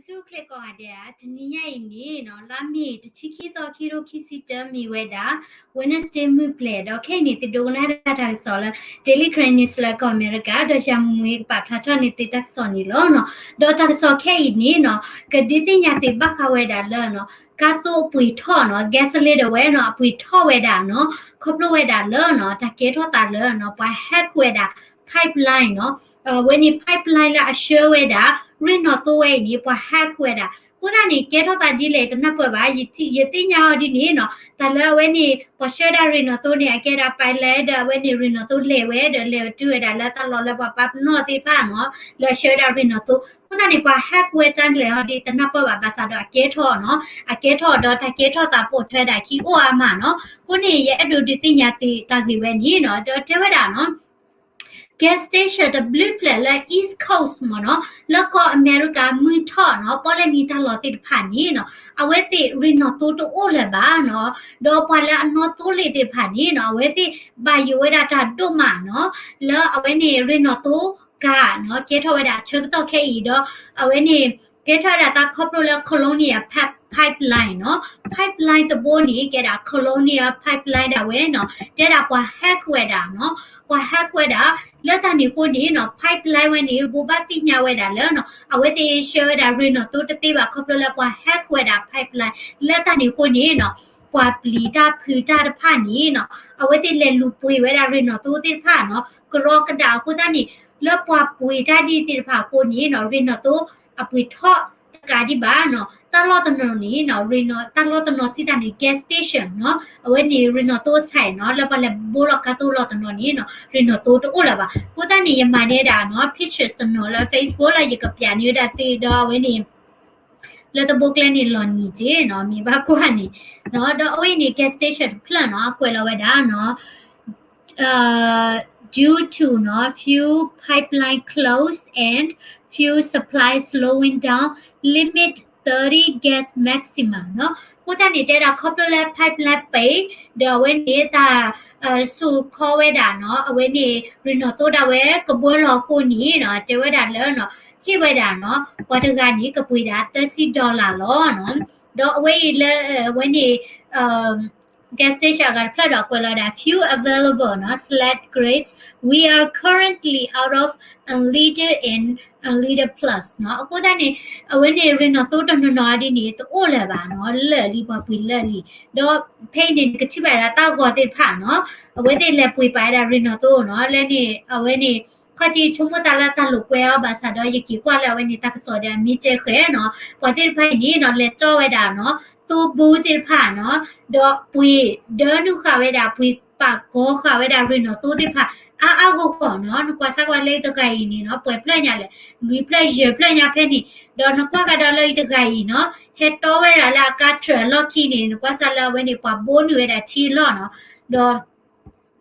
ဆူၣ်ချ့ကိးဂၤဒဲးဧါ, တနံၤညါအံၤန့ၣ်နီၤ လါမ့ၤတဆံခံသီ ခံကထိခံဆံတၢ မ့ၢ်ဝဲဒၣ် Wednesday မုၢ်ပျဲၢ် ဒီးခဲအံၤန့ၣ် သုဒိကနၣ်တၢ်ကစီၣ်လၢ Daily Karen News လၢကီၢ်အမဲရကၤ ဒီးယၤမုၢ်မုၢ်ကပာ်ဖျါထီၣ်န့ၢ်သုတၢ်ကစီၣ်န့ၣ်လီၤနီၤ. ဒီးတၢ်ကစီၣ်ခဲအံၤန့ၣ်နီၤ ကဒုးသ့ၣ်ညါသုဘၣ်ဃးဝဲဒၣ်လၢနီၤ ကါသိအပှ့ၤထီၣ်နီၤ gasoline ဒၣ်ဝဲနီၤ အပှ့ၤထီၣ်ဝဲဒၣ်နီၤ ခီဖျိဝဲဒၣ်လၢနီၤ တၢ်ကဲထီၣ်သးလၢနီၤ ပှၤ hack ဝဲဒၣ် pipeline နီၤ အဝဲန့ၣ် pipeline လၢအဆှၢဝဲဒၣ် ရ့ၣ်နီၣ်သိဝဲအံၤန့ၣ် ပှၤ hack ဝဲဒၣ်. အဃိသတးန့ၣ် ကဲထီၣ်သးဒ်လဲၣ်တနၢ်ပၢၢ်ဘၣ်, ယသ့ၣ်ညါအီၤဒ်န့ၣ်နီၤ တၢ်လၢအဝဲန့ၣ် ပှၤဆှၢဒၣ်ရ့ၣ်နီၣ်သိန့ၣ် အကဲဒၣ် pipeline ဒီးအဝဲန့ၣ်ရ့ၣ်နီၣ်သိလဲၤဝဲ ဒီးလဲၤတုၤဝဲဒၣ်လၢတၢ်လီၢ်လၢပှၤပာ်ပနီၣ်သ့ၣ်တဖၣ်နီၤ လၢအဆှၢဝဲဒၣ်ရ့ၣ်နီၣ်သိ. အဃိသတးန့ၣ် ပှၤ hack ဝဲဒ်လဲၣ်အီၤဒ်တနၢ်ပၢၢ်ဘၣ် ဘၣ်ဆၣ်ဒီးအကဲထီၣ်နီၤ အကဲထီၣ်ဒီးတၢ်ကဲထီၣ်သးပိာ်ထွဲဒၣ် ခံအိၣ်အါမးနီၤ. အဃိန့ၣ် ယအဲၣ်ဒိးဒုးသ့ၣ်ညါသုတၢ်ဂ့ၢ်ဝဲန့ၣ်နီၤ ဒီးတဲဝဲဒၣ်နီၤ gas station တဘျုးဖျၢၣ်လၢ East Coast မ့ၢ်နီၤ လၢကီၢ်အမဲရကၤမုၢ်ထီၣ်နီၤ ပီၣ်လဲၣ်နံၤတၢ်လီၢ်သ့ၣ်တဖၣ်န့ၣ်နီၤ အဝဲသ့ၣ်ရ့ၣ်နီၣ်သိတအိၣ်လၢၤဘၣ်နီၤ. ဒီးပှၤလၢအနီၣ်သိလ့ၣ်သ့ၣ်တဖၣ်န့ၣ်နီၤ အဝဲသ့ၣ်ဘၣ်ယိၣ်ဝဲဒၣ်တၢ်ဒိၣ်မးနီၤ လၢအဝဲန့ၣ်ရ့ၣ်နီၣ်သိကါနီၤ ကဲထီၣ်ဝဲဒၣ်အဆၢကတီၢ်ခဲအံၤဒီး အဝဲန့ၣ် ကဲထီၣ်ဝဲဒၣ်တၢ်ခီဖျိလၢ Colonial Pipeline နီၤ pipeline တဘိန့ၣ် ကဲဒၣ် Colonial Pipeline ဒၣ်ဝဲနီၤ တဲဒၣ်ပှၤ hack ဝဲဒၣ်နီၤ ပှၤ hack ဝဲဒၣ် လၢတၢ်န့ၣ်အဃိန့ၣ်နီၤ pipeline ဝဲန့ၣ် ဘိးဘၣ်သ့ၣ်ညါဝဲဒၣ်လၢနီၤ အဝဲသ့ၣ်ဆှၢဝဲဒၣ်ရ့ၣ်နီၣ်သိတသ့ဘၣ် ခီဖျိလၢပှၤ hack ဝဲဒၣ် pipeline လၢတၢ်န့ၣ်အဃိန့ၣ်နီၤ ပှၤပျံၤတၢ်ဖုးတၢ်တဖၣ်န့ၣ်နီၤ အဝဲသ့ၣ်လဲၤလူၤပှ့ၤဝဲဒၣ်ရ့ၣ်နီၣ်သိသ့ၣ်တဖၣ်နီၤ ကရီကဒၣ်အဃိသတးန့ၣ် လၢပှၤပှ့ၤတၢ်ဒ်သ့ၣ်တဖၣ်အဃိန့ၣ်နီၤ ရ့ၣ်နီၣ်သိအပှ့ၤထီၣ်တကးဒံးဘၣ်နီၤ တၢ်လီၢ်တနီၤန့ၣ်နီၤ ရ့ၣ်နီၣ် တၢ်လီၢ်တနီၤစံးတၢ်န့ၣ် gas station နီၤ အဝဲန့ၣ်ရ့ၣ်နီၣ်သိအဆဲးနီၤ လၢပှၤလဲၤဘိလီၤကါသိလီၢ်တနီၤန့ၣ်နီၤ ရ့ၣ်နီၣ်သိတအိၣ်လၢၤဘၣ်. အဃိသတးန့ၣ် ယမၤန့ၢ်ဒၣ်နီၤ pictures တနီၤလၢ Facebook လၢယကပျးန့ၢ်ဝဲဒၣ်သုဒီးအဝဲန့ၣ် လၢတဘိကျဲန့ၣ်လီၤနံၤက့နီၤ မ့ၢ်ဘၣ်ကွၢ်န့ၣ်နီၤ ဒီးအဝဲအံၤန့ၣ် gas station တဖျၢၣ်နီၤ ကွဲးလီၤဝဲဒၣ်နီၤ uh, due to နီၤ fuel pipeline close and fuel supply slowing down, limit thirty gas maximum နီၤ. အဃိသတးန့ၣ် တဲဒၣ်ခီဖျိလၢ pipeline ပံး ဒီးအဝဲန့ၣ်တၢ် စူးခီဝဲဒၣ်နီၤ အဝဲန့ၣ် ရ့ၣ်နီၣ်သိဒၣ်ဝဲကဘှီလီၤအဃိန့ၣ်နီၤ တဲဝဲဒၣ်လၢနီၤ ဟ့ၣ်ဝဲဒၣ်နီၤ ပှၤတဂၤန့ၣ် ကပှ့ၤဒၣ် သၢဆံ dollar လီၤနီၤ. ဒီးအဝဲအံၤလၢ အဝဲန့ၣ် gas station အဂၤတဖျၢၣ်ဒီးကွဲးလီၤဒၣ် fuel available နီၤ select grades, we are currently out of unleaded and unleaded plus နီၤ. အဃိသတးန့ၣ် အဝဲန့ၣ်ရ့ၣ်နီၣ်သိတနီၤနီၤဒ်န့ၣ် တအိၣ်လၢၤဘၣ်နီၤ လၢာ်လံ ပှၤပှ့ၤလၢာ်လံ. ဒီးဖဲအံၤန့ၣ် နကထံၣ်ဘၣ်ဒၣ်တၢ်ဂီၤသ့ၣ်တဖၣ်နီၤ အဝဲသ့ၣ်လဲၤပှ့ၤပာ်ဝဲဒၣ်ရ့ၣ်နီၣ်သိနီၤ လၢန့ၣ် အဝဲန့ၣ် ခီၣ်ထံးဆိကမိၣ်သးလၢတၢ်လိာ်ကွဲအီၤဘၣ်ဆၣ်ဒီး ယက့ၤကွၢ်လၢအဝဲန့ၣ် တၢ်ကစီၣ်ဒီးအမ့ၢ်ကဲဃဲနီၤ ပှၤသ့ၣ်တဖၣ်အံၤန့ၣ်နီၤ လဲၤကၠီဝဲဒၣ်နီၤ သိဘိသ့ၣ်တဖၣ်နီၤ ဒီးပှ့ၤဒၢနုာ်ဃာ်ဝဲဒၣ် ပှ့ၤပာ်ကီဃာ်ဝဲဒၣ်ရ့ၣ်နီၣ်သိသ့ၣ်တဖၣ် အါအါဂီၢ်ဂီၢ်နီၤ နကွၢ်စၢ်ကွၢ်လၢအံၤတဂၤအံၤန့ၣ်နီၤ ပှဲၤဖျၢၣ်ညါလဲၣ် လွံၢ်ဖျၢၣ်ယဲၢ်ဖျၢၣ်ညါဖဲန့ၣ် ဒီးနကွၢ်ကဒီးလၢအံၤတဂၤအံၤနီၤ ဟဲတီဝဲဒၣ်လၢအကါထြၢၣ်အလီၢ်ခံန့ၣ် နကွၢ်စၢ်လၢအဝဲန့ၣ် ပှၤဘိနုာ်ဝဲဒၣ်ထံအလီၢ်နီၤ ဒီး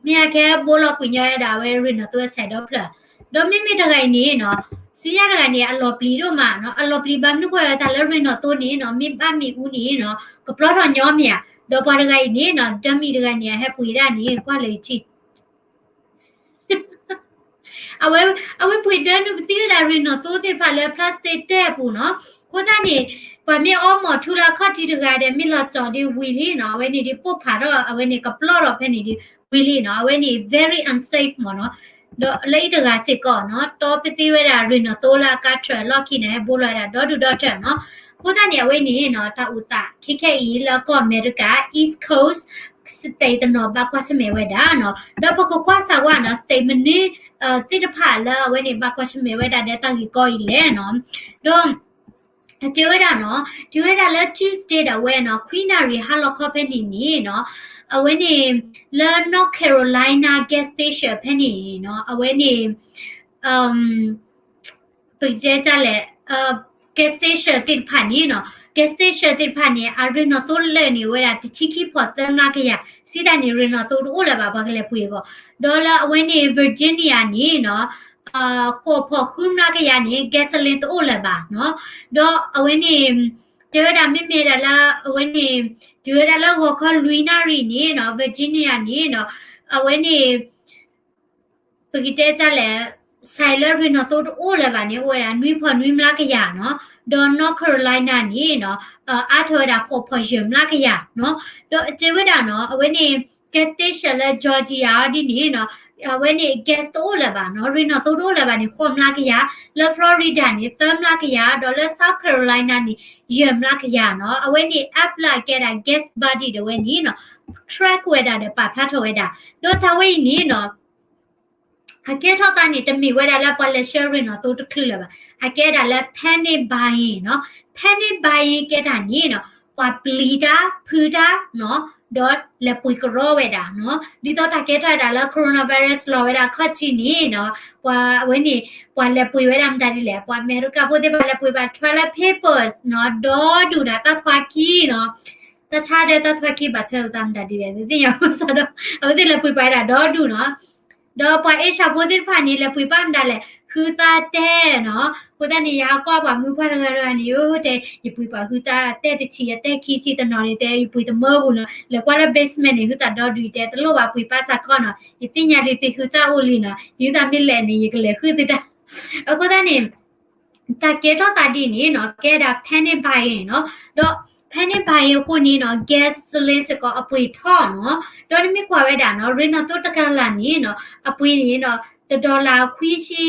မ့ၢ်အကဲဘိလီၤကွံာ်ညီဝဲဒၣ်အဝဲရ့ၣ်နီၣ်သိအဆဲးဒီဖျၢၣ် ဒီးမ့မ့ၢ်တဂၤအံၤန့ၣ်နီၤ စံညါတဂၤန့ၣ် အလီၤပျံၤဒိၣ်မးနီၤ အလီၤပျံၤဘၣ်မနုၤဃိတၢ်လၢရ့ၣ်နီၣ်သိန့ၣ်နီၤ မ့ၢ်ဘၣ်မ့ၣ်အူန့ၣ်နီၤ ကပျီထီၣ်ညီမ့ၢ်ဧါ ဒီးပှၤတဂၤအံၤန့ၣ်နီၤ ဒၢမံၤတဂၤန့ၣ် အဟဲပှ့ၤဒၣ်န့ၣ် ကွၢ်လၢယထံၣ် အဝဲ အဝဲပှ့ၤဒၢနုာ်ပသံဝဲဒၣ်ရ့ၣ်နီၣ်သိသ့ၣ်တဖၣ်လၢ plastic တဲပူၤနီၤ အဃိသတးန့ၣ် ပှၤမ့ၢ်အီမိာ်ထူလၢအခီၣ်ထံးတဂၤဒီး မ့ၢ်လီၤကၠီၤဒ်ဝံၤလံနီၤ အဝဲန့ၣ်ဒ်ပိၢ်ဖးထီၣ် အဝဲန့ၣ်ကပျီထီၣ်ဖဲန့ၣ်ဒ်ဝံၤလံနီၤ အဝဲန့ၣ် very unsafe မ့ၢ်နီၤ ဒီးလၢအံၤတဂၤစ့ၢ်ကီးနီၤ တီပသံဝဲဒၣ်ရ့ၣ်နီၣ်သိလၢအကါထြၢၣ်အလီၢ်ခံန့ၣ် ဟဲဘိလီၤဝဲဒၣ်ဒီဒူၣ်ဒီထၢၣ်နီၤ အဃိသတးန့ၣ် အဝဲန့ၣ်နီၤ တၢ်အိၣ်သးခဲခဲအံၤလၢကီၢ်အမဲရကၤ East Coast state တနီၤဘၣ်ကွၢ်ဆၢၣ်မဲာ်ဝဲဒၣ်နီၤ ဒီးပကကွၢ်စၢ်ဝဲနီၤ state မနုၤ သ့ၣ်တဖၣ်လၢအဝဲန့ၣ်ဘၣ်ကွၢ်ဆၢၣ်မဲာ်ဝဲဒၣ်ဒီးတၢ်ဂ့ၢ်ကီအံၤလဲၣ်နီၤ ဒီး တဲဝဲဒၣ်နီၤ တဲဝဲဒၣ်လၢ Tuesday ဒၣ်ဝဲနီၤ ခွံနၣ်ရံၣ်ဟါလီၤခီဖဲန့ၣ်န့ၣ်နီၤ အဝဲန့ၣ် လၢ North Carolina gas station ဖဲန့ၣ်နီၤ အဝဲန့ၣ် ပကတဲတၢ်လဲၣ် gas station သ့ၣ်တဖၣ်န့ၣ်နီၤ gas station သ့ၣ်တဖၣ်န့ၣ် အရ့ၣ်နီၣ်သိလၢာ်န့ၣ်ဝဲဒၣ် တဆံခံဖီၣ်သၢမျးကယၤ စံးတၢ်န့ၣ် ရ့ၣ်နီၣ်သိတအိၣ်လၢၤဘၣ် ပှၤကလဲၤပှ့ၤအဂီၢ် ဒီးလၢအဝဲန့ၣ် Virginia န့ၣ်နီၤ ဃိးဖီၣ်ဃုမျးကယၤန့ၣ် gasoline တအိၣ်လၢၤဘၣ်နီၤ ဒီးအဝဲန့ၣ် တဲဝဲဒၣ်မ့မ့ၢ်ဒၣ်လၢ အဝဲန့ၣ် တုၤဝဲဒၣ်လၢဂီၤခီလွံၢ်နၣ်ရံၣ်န့ၣ်နီၤ Virginia န့ၣ်နီၤ အဝဲန့ၣ် ပကတဲတၢ်လဲၣ် စဲးလၢရ့ၣ်နီၣ်သိတအိၣ်လၢၤဘၣ်န့ၣ် အိၣ်ဝဲဒၣ်နွံဖီၣ်နွံမျးကယၤနီၤ ဒီး North Carolina န့ၣ်နီၤ အါထီၣ်ဝဲဒၣ်ဃိးဖီၣ်ယဲၢ်မျးကယၤနီၤ. ဒီးအတဲဝဲဒၣ်နီၤ အဝဲန့ၣ် gas station လၢ Georgia ဒ်န့ၣ်နီၤ အဝဲန့ၣ် gas တအိၣ်လၢၤဘၣ်နီၤ ရ့ၣ်နီၣ်သိတအိၣ်လၢၤဘၣ်န့ၣ် ဃိးမျးကယၤ, လၢ Florida န့ၣ် သၢမျးကယၤ, ဒီးလၢ South Carolina န့ၣ် ယဲၢ်မျးကယၤနီၤ. အဝဲန့ၣ် app လၢအကဲဒၣ် Gas Buddy ဒၣ်ဝဲန့ၣ်နီၤ track ဝဲဒၣ်ဒီးပာ်ဖျါထီၣ်ဝဲဒၣ် ဒီးတၢ်ဝဲအံၤန့ၣ်နီၤ အကဲထီၣ်သးန့ၣ် တမ့ၢ်ဝဲဒၣ်လၢပှၤလဲၤဆှၢရ့ၣ်နီၣ်သိတချုးလၢၤဘၣ်. အကဲဒၣ်လၢ panic buying နီၤ. Panic buying ကဲတၢ်န့ၣ်နီၤ ပှၤပျံၤတၢ် ဖုးတၢ်နီၤ ဒီးလဲၤပှ့ၤကရီဝဲဒၣ်နီၤ. ဒ်သိးတၢ်ကဲထီၣ်ဝဲဒၣ်လၢ coronavirus လီၤဝဲဒၣ်ခီၣ်ထံးန့ၣ်နီၤ ပှၤအဝဲန့ၣ် ပှၤလဲၤပှ့ၤဝဲဒၣ်မတၤဒ်လဲၣ် ပှၤအမဲရကၤဖိသ့ၣ်တဖၣ်လဲၤပှ့ၤဘၣ် toilet papers နီၤ ဒီဒူၣ်ဒီးတၢ်သွါခံနီၤ တၢ်ဆါဒီးတၢ်သွါခံဘၣ်ထွဲလိာ်သးမတၤဒ်လဲၣ် သ့ၣ်ညါဘၣ်ဆၣ်ဒီး အဝဲသ့ၣ်လဲၤပှ့ၤပာ်ဝဲဒၣ်ဒီဒူၣ်နီၤ. ဒီးပှၤအ့ရှၢၣ်ဖိသ့ၣ်တဖၣ်န့ၣ် လဲၤပှ့ၤပာ်မတၤလဲၣ် ဟုသၣ်တဲနီၤ. အဃိသတးန့ၣ် ယဟးကွၢ်ပှၤမုၢ်ပှၢ်တဂၤတဂၤန့ၣ် အိၣ်တဲ ယပှ့ၤပာ်ဟုသၣ်တဲတထံၣ် ယတဲခံဆံတနီၤန့ၣ် တဲယပှ့ၤတမၢပူၤနီၤ. လဲၤကွၢ်လၢ basement န့ၣ် ဟုသၣ်ဒီဒူၣ် ယတဲတလိၣ်ဘၣ်ပှ့ၤပာ်စ့ၢ်ကီးနီၤ ယသ့ၣ်ညါလံသုဟုသၣ်အိၣ်လံနီၤ ယဟုသၣ်မ့ၢ်လဲၣ်န့ၣ် ယကလဲၤဟုသတၢ် အဃိသတးန့ၣ် တၢ်ကဲထီၣ်သးဒ်န့ၣ်နီၤ ကဲဒၣ် panic buying နီၤ. ဒီး panic buying အဃိန့ၣ်နီၤ gasoline စ့ၢ်ကီးအပှ့ၤထီၣ်နီၤ. ဒီးနမ့ၢ်ကွၢ်ဝဲဒၣ်နီၤ ရ့ၣ်နီၣ်သိတကလးန့ၣ်နီၤ အပှ့ၤန့ၣ်နီၤ တ dollar ခွံဆံ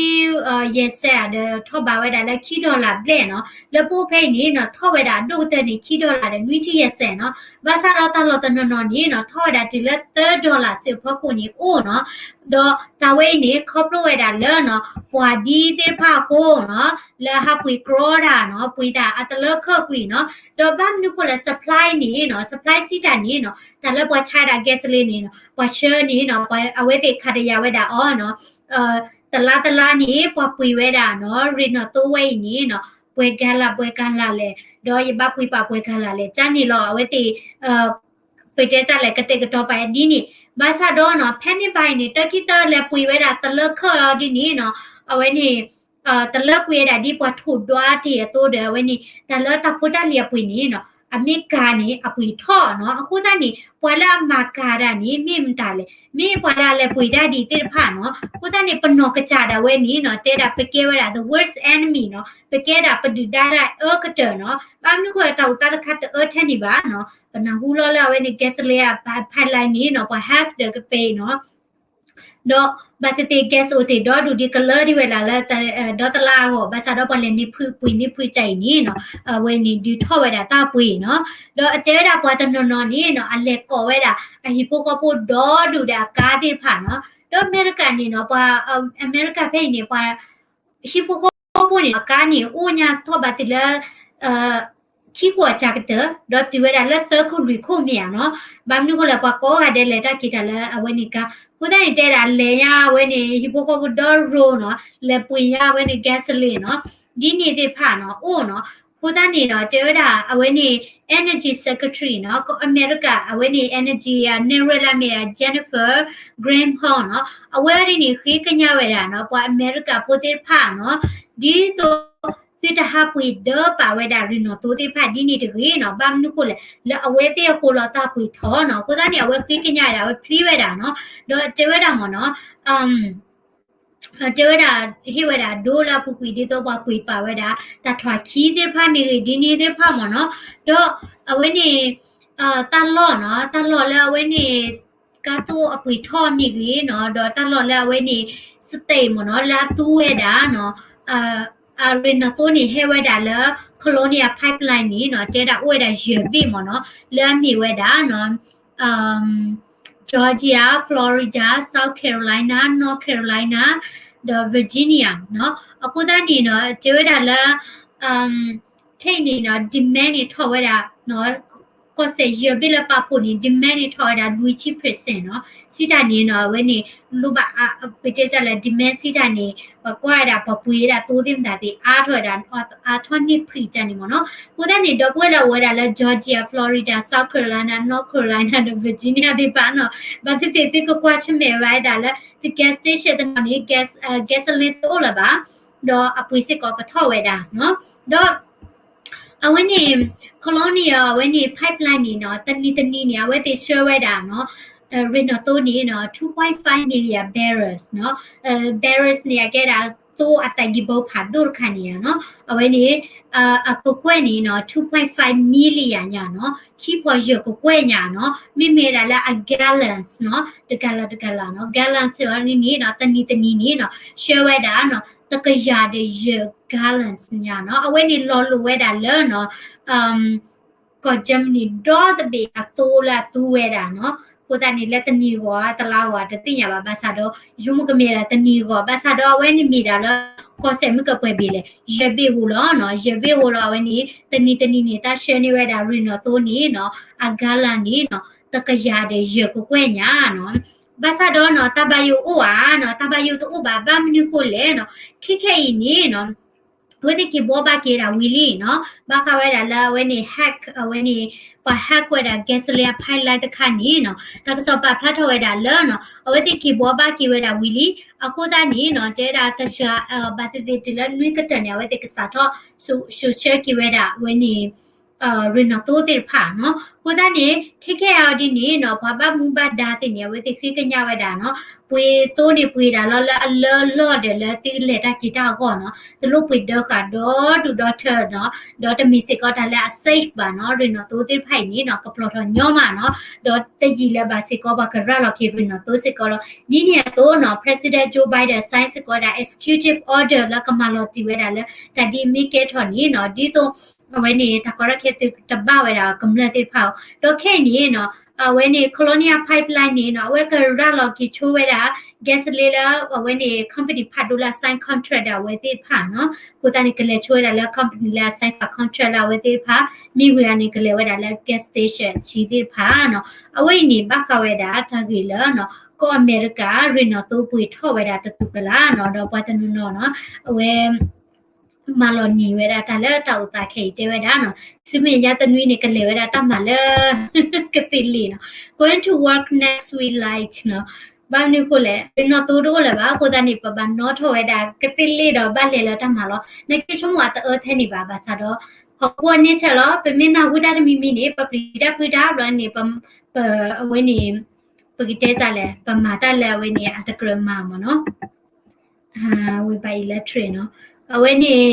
ယဲၢ်စဲးဒီးထီၣ်ဘးဝဲဒၣ်လၢခံ dollar ဘျဲၣ်နီၤ. လၢပအိၣ်ဖဲအံၤန့ၣ်နီၤ ထီၣ်ဝဲဒၣ်အဒိၣ်ကတၢၢ်န့ၣ် ခံ dollar ဒီးနွံဆံယဲၢ်စဲးနီၤ. ဘၣ်ဆၣ်ဒီးတၢ်လီၢ်တနီၤနီၤန့ၣ်နီၤ ထီၣ်ဝဲဒၣ်တုၤလၢသၢ dollar စ့ၢ်အဖီခိၣ်န့ၣ်အိၣ်နီၤ. ဒီးတၢ်ဝဲအံၤန့ၣ် ခီဖျိဝဲဒၣ်လၢနီၤ ပှၤဒ်သ့ၣ်တဖၣ်အဃိနီၤ လၢဟးပှ့ၤကြီတၢ်နီၤ ပှ့ၤတၢ်အတလၢခၢၣ်ကွံာ်နီၤ. ဒီးဘၣ်မနုၤဃိလဲၣ် supply န့ၣ်နီၤ supply စံးတၢ်န့ၣ်နီၤ တၢ်လၢပှၤဆါဒၣ် gasoline န့ၣ်နီၤ ပှၤဆှၢန့ၣ်နီၤ ပှၤအဝဲသ့ၣ်ခးတယာ်ဝဲဒၣ်အီၤနီၤ တလါတလါန့ၣ် ပှၤပှ့ၤဝဲဒၣ်နီၤ ရ့ၣ်နီၣ်သိဝဲအံၤန့ၣ်နီၤ ပှဲၤကၤလၢ်ပှဲၤကၤလၢ်လဲၣ် ဒီးယဘၣ်ပှ့ၤပာ်ပှဲၤကၤလၢ်လဲၣ် ကန့ၣ်လီၤ အဝဲသ့ၣ် ပတဲတၢ်လဲၣ် ကတဲာ်ကတီၤပာ်ဒ်န့ၣ် ဘၣ်ဆၣ်ဒီးနီၤ panic buying န့ၣ် တၢ်ခံသၢလဲၤပှ့ၤဝဲဒၣ်တလၢခၢၣ်အီၤဒ်န့ၣ်နီၤ အဝဲန့ၣ် တလၢကွံာ်ဝဲဒၣ်ဒ်ပှၤထိၣ်ဒွးတ့ၢ်အသိးဒီး အဝဲန့ၣ် တၢ်လၢတၢ်ဖိတၢ်လံၤအပှ့ၤန့ၣ်နီၤ အမ့ၢ်ကၤန့ၣ် အပှ့ၤထီၣ်နီၤ. အဃိသတးန့ၣ် ပှၤလၢအမၤကၤတၢ်န့ၣ် မ့ၢ်မတၤလဲၣ် မ့ၢ်ပှၤလၢအလဲၤပှ့ၤတၢ်ဒ်သ့ၣ်တဖၣ်နီၤ. အဃိသတးန့ၣ် ပနီၢ်ကစၢ်ဒၣ်ဝဲန့ၣ်နီၤ တဲဒၣ်ပကဲဝဲဒၣ် the worst enemy နီၤ ပကဲဒၣ်ပဒုၣ်ဒါတၢ်အၢကတၢၢ်နီၤ. ဘၣ်မနုၤဃိတၢ်အိၣ်သးတခါတအၢထဲန့ၣ်ဘၣ်နီၤ ပနၢ်ဟူလီၤလၢအဝဲန့ၣ် gasoline pipeline န့ၣ်နီၤ ပှၤ hack ဒီးကပဲနီၤ ဒီးဘၣ်သ့ၣ်သ့ၣ် gas အိၣ်တ့ၢ်ဒီဒူၣ်ဒ်ကလၢဒံးဝဲဒၣ်လၢ ဒီတလါအဂီၢ် ဘၣ်ဆၣ်ဒီးပှၤလဲၤန့ၢ်ဖှံပှ့ၤန့ၢ်ဖှံကၢ်အံၤန့ၣ်နီၤ အဝဲန့ၣ်ဒုးထီၣ်ဝဲဒၣ်တၢ်ပှ့ၤနီၤ. ဒီးအတဲဝဲဒၣ်ပှၤတနီၤနီၤန့ၣ်နီၤ အလဲၤကိးဝဲဒၣ် အဟံၣ်ဖိဃီဖိဒီဒူၣ်ဒီးအကါသ့ၣ်တဖၣ်နီၤ. ဒီးအမဲရကၤန့ၣ်နီၤ ပှၤ အမဲရကၤဖဲအံၤန့ၣ် ပှၤ ဟံၣ်ဖိဃီဖိန့ၣ် အကါန့ၣ်အိၣ်ညါထီၣ်ဘၣ်တုၤလၢ ခံခိၣ်အစှၤကတၢၢ် ဒီးတုၤဝဲဒၣ်လၢသၢခိၣ်လွံၢ်ခိၣ်မ့ၢ်ဧါနီၤ. ဘၣ်မနုၤဃိလဲၣ် ပှၤကိးဂၤဒဲးလဲၤတၢ်က့ၤတၢ်လၢအဝဲန့ၣ်ကါ အဃိသတးန့ၣ်တဲဒၣ်လဲၤညါအဝဲန့ၣ် ဟံၣ်ဖိဃီဖိဒီရိနီၤ လဲၤပှ့ၤညါအဝဲန့ၣ် gasoline နီၤ ဒ်န့ၣ်သ့ၣ်တဖၣ်နီၤ အိၣ်နီၤ. အဃိသတးန့ၣ်ဒီး တဲဝဲဒၣ်အဝဲန့ၣ် energy secretary နီၤ အမဲရကၤ အဝဲန့ၣ် energy အနဲၣ်ရွဲၣ်လၢအမ့ၢ်ဒၣ် Jennifer Granholm နီၤ အဝဲဒၣ်န့ၣ် ဃ့ကညးဝဲဒၣ်နီၤ ပှၤအမဲရကၤဖိသ့ၣ်တဖၣ်နီၤ ဒ်သိး သုတဟးပှ့ၤဒၢပာ်ဝဲဒၣ်ရ့ၣ်နီၣ်သိသ့ၣ်တဖၣ်ဒ်န့ၣ်တဂ့ၤနီၤ. ဘၣ်မနုၤဃိလဲၣ် လၢအဝဲသ့ၣ်အဃိလီၤတၢ်ပှ့ၤထီၣ်နီၤ. အဃိသတးန့ၣ် အဝဲဃ့ကညးဝဲဒၣ် အဝဲ plead ဝဲဒၣ်နီၤ ဒီးတဲဝဲဒၣ်မ့ၢ်နီၤ တဲဝဲဒၣ် ဟ့ၣ်ဝဲဒၣ်ဒိလၢအပူၤကွံာ်ဒ်သိးပှၤပှ့ၤပာ်ဝဲဒၣ် တၢ်ထွဲခံသ့ၣ်တဖၣ်မ့ၢ်ဂ့ၤ ဒ်န့ၣ်သ့ၣ်တဖၣ်မ့ၢ်နီၤ. ဒီးအဝဲန့ၣ် တၢ်လီၢ်နီၤ တၢ်လီၢ်လၢအဝဲန့ၣ် ကါသိအပှ့ၤထီၣ်မ့ၢ်ဂ့ၤနီၤ ဒီးတၢ်လီၢ်လၢအဝဲန့ၣ် state မ့ၢ်နီၤ လၢအသူဝဲဒၣ်နီၤ အရ့ၣ်နီၣ်သိန့ၣ် ဟဲဝဲဒၣ်လၢ Colonial Pipeline န့ၣ်နီၤ တဲဒၣ်အိၣ်ဝဲဒၣ်ယဲၢ်ဘ့ၣ်မ့ၢ်နီၤ လၢအမ့ၢ်ဝဲဒၣ်နီၤ Georgia, Florida, South Carolina, North Carolina ဒီး Virginia နီၤ. အဃိသတးန့ၣ်နီၤ တဲဝဲဒၣ်လၢ ခဲအံၤန့ၣ်နီၤ demand န့ၣ်ထီၣ်ဝဲဒၣ် ကီၢ်စဲၣ်ယဲၢ်ဘ့ၣ်လၢပာ်ဖှိၣ်န့ၣ် demand န့ၣ်ထီၣ်ဝဲဒၣ် လွံၢ်ဆံ percent နီၤ. စံးတၢ်န့ၣ်နီၤ အဝဲန့ၣ် လိၣ်ဘၣ် ပတဲတၢ်လၢ demand စံးတၢ်န့ၣ် ပကွၢ်ဝဲဒၣ် ပှၤပှ့ၤဝဲဒၣ်သိသ့ၣ်မတၤသ့ၣ် အါထီၣ်ဝဲဒၣ် အါထီၣ်န့ၢ်ဖှံကၢ်န့ၣ်မ့ၢ်နီၤ. အဃိသတးန့ၣ် ဒီပုၢ်ဝဲၢ်လၢအအိၣ်ဝဲဒၣ်လၢ Georgia, Florida, South Carolina ဒီး Virginia သ့ၣ်တဖၣ်နီၤ ဘၣ်သ့ၣ်သ့ၣ်သုကကွၢ်ဆၢၣ်မဲာ်ဝဲဒၣ်လၢ သု gas station တနီၤန့ၣ် gas gasoline တအိၣ်လၢၤဘၣ် ဒီးအပှ့ၤစ့ၢ်ကီးကထီၣ်ဝဲဒၣ်နီၤ. ဒီး အဝဲန့ၣ် Colonial အဝဲန့ၣ် pipeline န့ၣ်နီၤ တနံၤတနံၤန့ၣ် အဝဲသ့ၣ်ဆှၢဝဲဒၣ်နီၤ ရ့ၣ်နီၣ်သိန့ၣ်နီၤ two point five million barrels နီၤ barrels န့ၣ် အကဲဒၣ် သိအတၢ်ဂံၢ်ဘါဖးဒိၣ်တခါန့ၣ်ဧါနီၤ, အဝဲန့ၣ် အကကွဲၢ်န့ၣ်နီၤ two point five million ညါနီၤ, ခံဖီယဲၢ်ကကွဲၢ်ညါနီၤ, မ့မ့ၢ်ဝဲဒၣ်လၢအ gallons နီၤ, တ gallon တ gallon နီၤ, gallons န့ၣ်နီၤ တနံၤတနံၤန့ၣ်နီၤ ဆှၢဝဲဒၣ်နီၤ တကယၤဒီးယဲၢ် gallons ညါနီၤ, အဝဲန့ၣ်လီၤလိာ်ဝဲဒၣ်လၢနီၤ ကီၢ် Germany ဒီတဘ့ၣ်အသိလၢအသူဝဲဒၣ်နီၤ, အဃိသတးန့ၣ် လၢတနံၤဂီၤ တလါဂီၤ တသ့ၣ်ညါဘၣ် ဘၣ်ဆၣ်ဒီး ယဆိကမိၣ်ကမ့ၢ်ဒၣ်တနံၤဂီၤ ဘၣ်ဆၣ်ဒီးအဝဲန့ၣ်မ့ၢ်ဒၣ်လၢ ကီၢ်စဲၣ်မုၢ်ကပှဲၤဘ့ၣ်လဲၣ် ယဲၢ်ဘ့ၣ်ဧိၤလီၤနီၤ, ယဲၢ်ဘ့ၣ်ဧိၤလီၤ အဝဲန့ၣ် တနံၤတနံၤန့ၣ် တၢ်ဆှၢန့ၢ်ဝဲဒၣ်ရ့ၣ်နီၣ်သိန့ၣ်နီၤ အ gallon န့ၣ်နီၤ တကယၤဒီးယဲၢ်ကကွဲၢ်ညါနီၤ, ဘၣ်ဆၣ်ဒီးနီၤ တၢ်ဘၣ်ယိၣ်အိၣ်ဧါနီၤ, တၢ်ဘၣ်ယိၣ်တအိၣ်ဘၣ် ဘၣ်မနုၤဃိလဲၣ်နီၤ, ခဲခဲအံၤန့ၣ်နီၤ အဝဲသ့ၣ်က့ၤဘှီဘၣ်က့ၤဒၣ်ဝံၤလံနီၤ, ဘၣ်ဃးဝဲဒၣ်လၢအဝဲန့ၣ် hack အဝဲန့ၣ် ပှၤ hack ဝဲဒၣ် gasoline pipeline တခါန့ၣ်နီၤ, တၢ်ကစီၣ်ပာ်ဖျါထီၣ်ဝဲဒၣ်လၢနီၤ အဝဲသ့ၣ်က့ၤဘှီဘၣ်က့ၤဝဲဒၣ်ဝံၤလံ, အဃိသတးန့ၣ်နီၤ တဲဒၣ်တၢ်ဆှၢ ဘၣ်သ့ၣ်သ့ၣ်တုၤလၢနွံကတၢၢ်န့ၣ် အဝဲသ့ၣ်ကစးထီၣ် စိာ်ဆှၢက့ၤဝဲဒၣ်အဝဲန့ၣ် ရ့ၣ်နီၣ်သိသ့ၣ်တဖၣ်နီၤ, အဃိသတးန့ၣ် ခဲခဲအံၤဒ်န့ၣ်နီၤ ပှၤဘၣ်မူဘၣ်ဒါသ့ၣ်န့ၣ် အဝဲသ့ၣ်ဃ့ကညးဝဲဒၣ်နီၤ, ပှ့ၤသိန့ၣ်ပှ့ၤဒၣ်လီၤလၢအလၢလီၢ်ဒီးလၢသုလဲၤတၢ်က့ၤတၢ်အဂီၢ်နီၤ, တလိၣ်ပှ့ၤဒၢဃာ်ဒီဒူၣ်ဒီထၢနီၤ, ဒီးတမ့ၢ်စ့ၢ်ကီးတၢ်လၢအ safe ဘၣ်နီၤ, ရ့ၣ်နီၣ်သိသ့ၣ်တဖၣ်အံၤန့ၣ်နီၤ ကပျီၢ်ထီၣ်ညီမးနီၤ, ဒီးတယံာ်လၢၤဘၣ်စ့ၢ်ကီး ပှၤကရၤလီၤက့ၤရ့ၣ်နီၣ်သိစ့ၢ်ကီးလီၤ. ဒ်န့ၣ်အသိးနီၤ President Joe Biden sign စ့ၢ်ကီးဝဲဒၣ် executive order လၢကမၤလီၤတံၢ်ဝဲဒၣ်လၢ တၢ်ဒ်မ့ၢ်ကဲထီၣ်န့ၣ်နီၤ, ဒ်သိး အဝဲန့ၣ် တၢ်ကီတၢ်ခဲသုတဘၣ်ဝဲဒၣ်ကမျၢၢ်သ့ၣ်တဖၣ်အီၤ, ဒီးခဲအံၤန့ၣ်နီၤ အဝဲန့ၣ် Colonial Pipeline န့ၣ်နီၤ အဝဲကရၤလီၤက့ၤဆိဝဲဒၣ် gasoline လၢအဝဲန့ၣ် company ဖးဒိၣ်လၢအ sign contract ဒီးအဝဲသ့ၣ်တဖၣ်နီၤ, အဃိသတးန့ၣ် ကလဲၤဆိဝဲဒၣ်လၢ company လၢအ sign ဖး contract လၢအဝဲသ့ၣ်တဖၣ်, မ့ၢ်ဝံၤအန့ၣ် ကလဲၤဝဲဒၣ်လၢ gas station အဆံးသ့ၣ်တဖၣ်နီၤ, အဝဲအံၤန့ၣ် ဘၣ်ဃးဝဲဒၣ်တၢ်ဂ့ၢ်လၢနီၤ ကီၢ်အမဲရကၤ ရ့ၣ်နီၣ်သိပှ့ၤထီၣ်ဝဲဒၣ်တတူၢ်ကလာ်နီၤ, ဒီးပှၤတနီၤနီၤနီၤ အဝဲ မၤလီၤနံၤဝဲဒၣ်တၢ်လၢတၢ်အိၣ်သးခဲအံၤတဲဝဲဒၣ်နီၤ, ဆူမဲာ်ညါတနွံန့ၣ် ကလဲၤဝဲဒၣ်တၢ်မၤလၢ ကသ့ၣ်လ့ၣ်နီၤ, going to work next week like နီၤ, ဘၣ်မနုၤအဃိလဲၣ် ရ့ၣ်နီၣ်သိတအိၣ်လၢၤဘၣ်, အဃိသတးန့ၣ် ပဘၣ်နီၣ်ထီၣ်ဝဲဒၣ်ကသ့ၣ်လ့ၣ်ဒီးဘၣ်လဲၤလၢတၢ်မၤလီၤ, နက့ဆိကမိၣ်အတအၢထဲန့ၣ်ဘၣ်, ဘၣ်ဆၣ်ဒီး ဟီၣ်ခိၣ်န့ဆၢၣ်လီၤ, ပမ့ၢ်နၢ်ဟူတၢ်တမံၤမံၤန့ၣ် ပပျံၤတၢ်ဖုးတၢ်ဘျီန့ၣ် ပ အဝဲန့ၣ် ပကတဲတၢ်လဲၣ် ပမၤတၢ်လၢအဝဲန့ၣ် အတကြၢးမၤမ့ၢ်နီၤ, ဝဲဘၣ် electric နီၤ, အဝဲန့ၣ်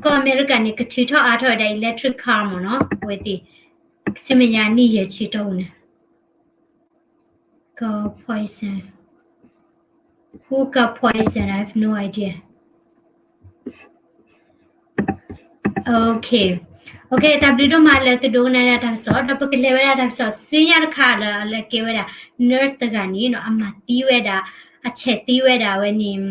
ကီၢ်အမဲရကၤန့ၣ် ကထုးထီၣ်အါထီၣ်ဝဲဒၣ် electric car မ့ၢ်နီၤ, အဝဲသ့ၣ် ဆူမဲာ်ညါနံၣ်ယဲၢ်ဆံတီၢ်ပူၤန့ၣ် got poison, who got poison, I have no idea. Okay, okay, တၢ်ဘျုးဒိၣ်မးလၢသုဒိကနၣ်ဒၣ်တၢ်ကစီၣ်, ဒီးပကလဲၤဝဲဒၣ်တၢ်ကစီၣ်ဆူညါတခါလၢ လၢကဲဝဲဒၣ် nurse တဂၤန့ၣ်နီၤ အမၤသံဝဲဒၣ် အဆဲးသံဝဲဒၣ်အဝဲန့ၣ်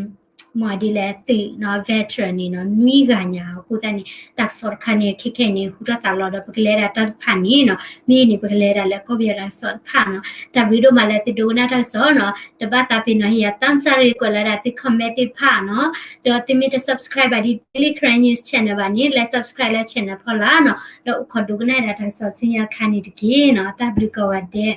မ့ၢ်ဒ်လဲၣ်သုးနီၤ veteran န့ၣ်နီၤ နွံဂၤညါအဃိသတးန့ၣ် တၢ်ကစီၣ်တခါန့ၣ် ခဲခဲအံၤန့ၣ် ဟူထီၣ်သါလီၤဒီး ပကလဲၤဒၣ်တၢ်တဖၣ်န့ၣ်နီၤ မ့ၢ်န့ၣ် ပကလဲၤဒၣ်လၢကီၢ်ပယီၤတၢ်ကစီၣ်တဖၣ်နီၤ တၢ်ဘျုးဒိၣ်မးလၢသုဒိကနၣ်တၢ်ကစီၣ်နီၤ တဘၣ်သးပ့ၤနီၣ်ဟ့ၣ်ယၤ thumbs up ကွဲးလီၤဒၣ်သု comment သ့ၣ်တဖၣ်နီၤ ဒီးသုမ့ၢ်တ subscribe ဘၣ်ဒ် Daily Karen News Channel ဘၣ်န့ၣ် လဲၤ subscribe လၢ channel ဖီလာ်နီၤ ဒီးအိၣ်ခိးဒိကနၣ်ဒၣ်တၢ်ကစီၣ်ဆူညါတခါန့ၣ်တက့ၢ်နီၤ တၢ်ဘျုးကိးဂၤဒဲး